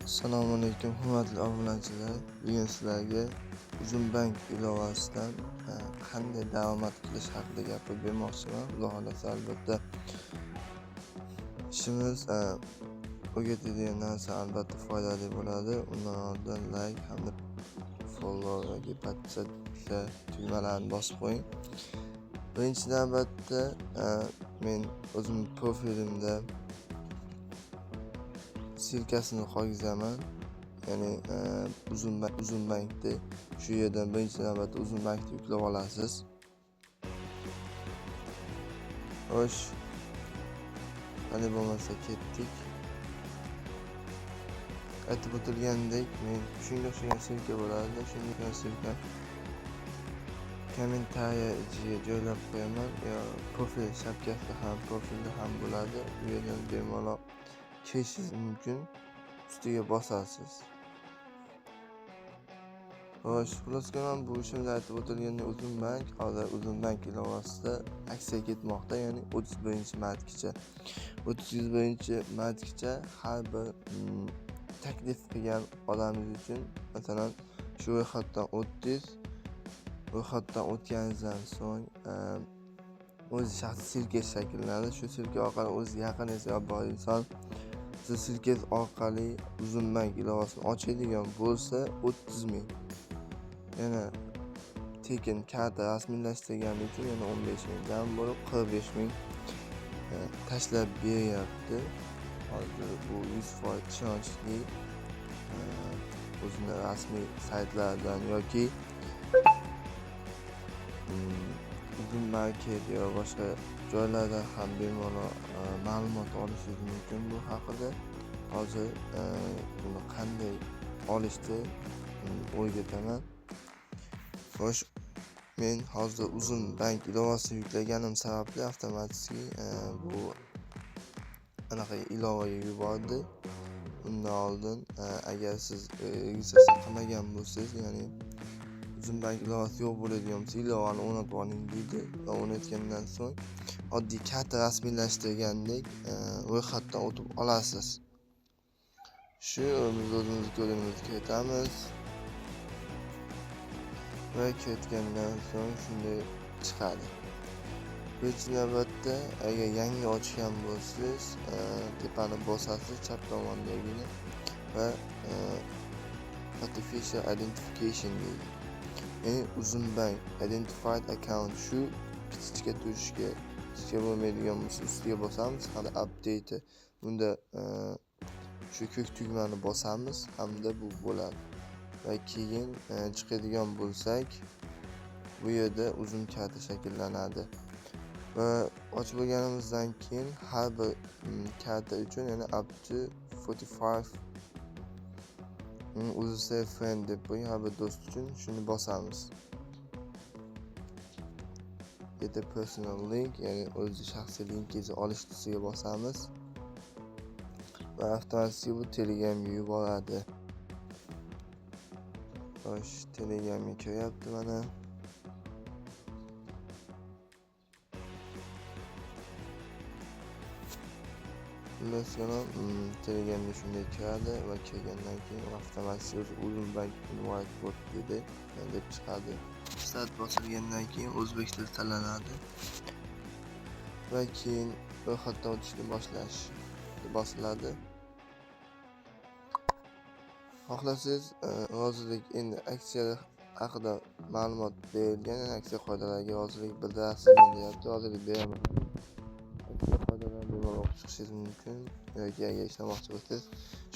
Assalomu alaykum, hurmatli obunachilar. Bugun sizlarga Uzumbank ilovasidan qanday daromad qilish haqida gapirib bermoqchiman. Xudo xohlasa, albatta ishimiz o'rgatadigan narsa albatta foydali bo'ladi. Undan oldin like hamda follow yoki подписаться tugmalarini bosib qo'ying. Birinchi navbatda men o'zim profilimda ссылка sini qo'ygizaman. Ya'ni Uzumbankda shu yerdan birinchi navbatda Uzumbankni yuklab olasiz. Xo'sh, qanday bo'lmasa ketdik. Aytib o'tilgandek, men shunga o'xshagan ссылка bo'ladi. Shunga o'xshagan ссылка kommentariya ichiga joylab qo'yaman yo profil shapkasida ham, profilda ham bo'ladi. U yerdan bemalol kirishingiz mumkin. Ustiga bosasiz. Xo'sh, xullas kalom, bu ishimda aytib o'tilgandek, Uzumbank hozir Uzumbank ilovasida aksiya ketmoqda, ya'ni 31-martgacha. 31-martgacha har bir taklif qilgan odamingiz uchun, masalan, shu ro'yxatdan o'tdingiz, ro'yxatdan o'tganingizdan so'ng o'zi shaxsiy ссылка shakllanadi. Shu ссылка orqali o'zi yaqin yo bor inson siz ссылка ngiz orqali Uzumbank ilovasini ochadigan bo'lsa, 30 ming. Yana tekin karta rasmiylashtirgani uchun yana 15 ming jam bo'lib 45 ming tashlab beryapti. Hozir bu 100% ishonchli, o'zini rasmiy saytlaridan yoki Uzum Market yo boshqa joylardan ham bemalol ma'lumot olishingiz mumkin bu haqida. Hozir buni qanday olishni o'rgataman. Xo'sh, men hozir Uzumbank ilovasini yuklaganim sababli avtomatik bu anaqa ilovaga yubordi. Undan oldin agar siz registratsiya qilmagan bo'lsangiz, ya'ni Uzumbank ilovasi yo'q bo'ladigan bo'lsa, ilovani o'rnatib oling deydi va o'rnatgandan so'ng oddiy karta rasmiylashtirgandek ro'yxatdan o'tib olasiz. Shu biz o'zimiz kodimizni kiritamiz va kiritgandan so'ng shunday chiqadi. Birinchi navbatda agar yangi ochgan bo'lsangiz, tepani bosasiz, chap tomondagini va Artificial Identification deydi. Ya'ni Uzumbank Identified Account, shu птичка turishga, птичка bo'lmaydigan bo'lsa, ustiga bosamiz hamda update, bunda shu ko'k tugmani bosamiz hamda bu bo'ladi. Va keyin chiqadigan bo'lsak, bu yerda Uzum karta shakllanadi. Va ochib bo'lganimizdan keyin har bir karta uchun, ya'ni up to 45 UZS friend deb qo'ying, har bir do'st uchun shuni bosamiz. Get a personal link, ya'ni o'zi shaxsiy linkingizni olish ustiga bosamiz va avtomatik bu Telegramga yuboradi. Xo'sh, Telegramga kiryapti mana. Xullas kalom, Telegramga shunday kiradi va kirgandan keyin avtomatik o'zi Uzumbank invite bot dedi deb chiqadi. Start bosilgandan keyin o'zbek tili tanlanadi va keyin ro'yxatdan o'tishni boshlash bosiladi. Xohlasangiz, rozilik, endi aksiya haqida ma'lumot berilgan, ya'ni aksiya qoidalariga rozilik bildirasizmi deyapti. Rozilik beraman. Aksiya qoidalarini bemalol o'qib chiqishingiz mumkin yoki agar ishlamoqchi bo'lsangiz,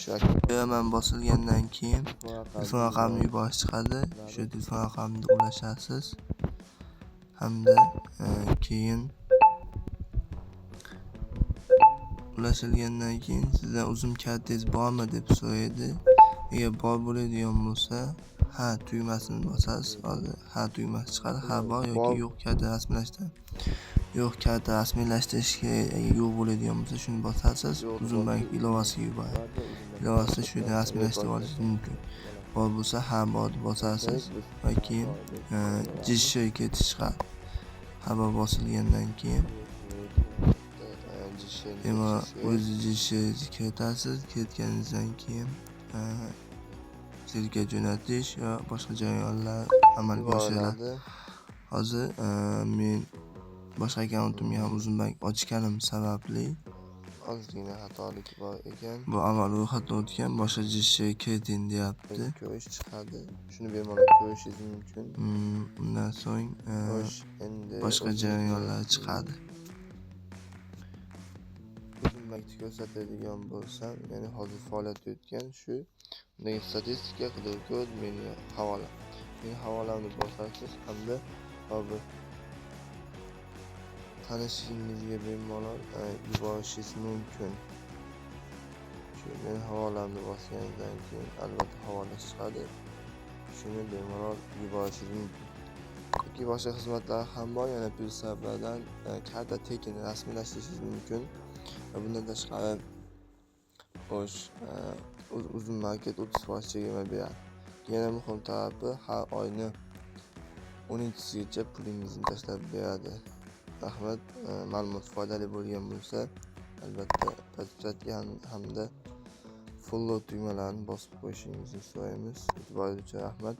shu beraman bosilgandan keyin telefon raqamini yuborish chiqadi. Shu telefon raqamini ulashasiz hamda keyin ulashilgandan keyin sizdan Uzum kartangiz bormi deb so'raydi. Agar bor bo'ladigan bo'lsa, ha tugmasini bosasiz. Hozir ha tugmasi chiqadi. Ha bor yoki yo'q karta rasmiylashtir. Yo'q karta rasmiylashtirish kerak. Agar yo'q bo'ladigan bo'lsa, shuni bosasiz. Uzumbank ilovasiga yuboradi. Ilovasida shu yerda rasmiylashtirib olishingiz mumkin. Bor bo'lsa, ha bor deb bosasiz va keyin GSH ketish chiqadi. Ha bor bosilgandan keyin demak o'zi GSH kiritasiz. Kiritganingizdan keyin Ссылка jo'natish va boshqa jarayonlar amalga oshiriladi. Hozir men boshqa akkauntimga ham Uzumbank ochganim sababli ozgina xatolik bor ekan. Bu avval ro'yxatdan o'tgan, boshqa JSH kiriting deyapti. Ko'rish chiqadi. Shuni bemalol ko'rishingiz mumkin. Undan so'ng Xo'sh, endi boshqa jarayonlar chiqadi. Uzumbankni ko'rsatadigan bo'lsam, ya'ni hozir faoliyat yuritgan shu undagi statistika, qidiruv kod, meni havola. Meni havolamni bosasiz hamda bir tanishingizga bemalol yuborishingiz mumkin. Shu meni havolamni bosganingizdan keyin albatta havola chiqadi. Shuni bemalol yuborishingiz mumkin. Yoki boshqa xizmatlar ham bor, yana Pulsabadan karta tekin rasmiylashtirishingiz mumkin. Va bundan tashqari, xo'sh, Uzum Market 30% chegirma beradi. Yana muhim tarafi, har oyni 10-sigacha pulingizni tashlab beradi. Rahmat, ma'lumot foydali bo'lgan bo'lsa, albatta подписаться hamda follow tugmalarini bosib qo'yishingizni so'raymiz. E'tiboringiz uchun rahmat.